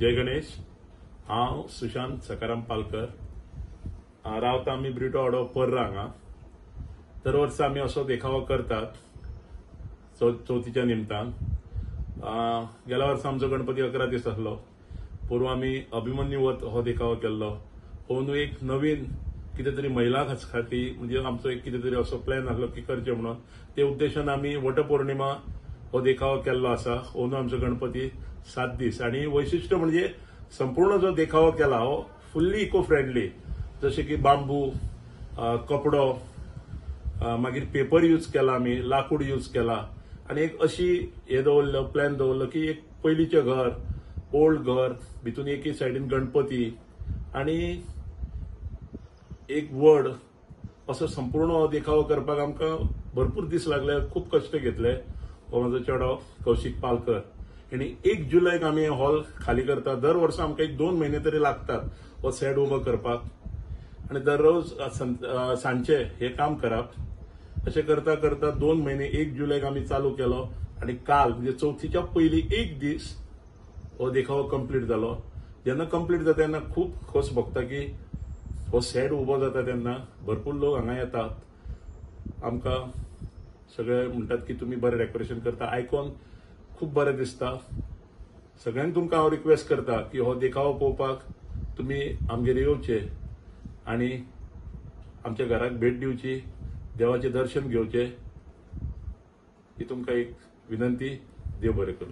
जय गणेश. हांव सुशांत सकाराम पालकर, रावता आमी ब्रिटो वाडो पर्रा हांगा. दर वर्सा आमी असो देखावो करतात चवथीच्या निमतान. गेल्या वर्सा आमचो गणपती 11 दीस आसलो. पोरूं आमी अभिमन्यू वध हो देखावो केल्लो. अंदू एक नवीन कितें तरी महिला खातीर म्हणजे आमचो एक कितें तरी असो प्लॅन आसलो की करचें म्हणून, ते उद्देशान आमी वटपौर्णिमा हो देखावो केल्लो आसा. अंदू आमचो गणपती 7 दीस आनी वैशिश्ट म्हणजे संपूर्ण जो देखावो केला हो फुल्ली इको फ्रेंडली, जशें की बांबू, कपडो, मागीर पेपर यूज केला आमी, लाकूड यूज केला. आनी एक अशी हे दवरलो, प्लॅन दवरलो की एक पयलींचें घर, ओल्ड घर, भितून एकी सायडीन गणपती आनी एक वड, असो संपूर्ण देखावो करपाक आमकां भरपूर दीस लागले, खूब कश्ट घेतले. हो म्हजो चेडो कौशीक पालकर आनी 1 जुलयक आमी हॉल खाली करता. दर वर्सा आमकां एक 2 म्हयने तरी लागतात हो सेट उबो करपाक आनी दररोज सांजचे हे काम करप. अशें करता करता 2 म्हयने 1 जुलयक आमी चालू केलो आनी काल म्हणजे चवथीच्या पयलीं एक दीस हो देखावो कंप्लीट जालो. जेन्ना कंप्लीट जाता तेन्ना खूब खोस भोगता की हो सेट उबो जाता तेन्ना भरपूर लोक हांगा येतात, आमकां सगळे म्हणटात की तुमी बरें डेकोरेशन करता, आयकोन खूब बरें दिसता. सगळ्यांक तुमकां हांव रिक्वेस्ट करता की हो देखावो पळोवपाक तुमी आमगेर येवचे आनी आमच्या घराक भेट दिवची, देवाचें दर्शन घेवचें, ही तुमकां एक विनंती. देव बरें करूं.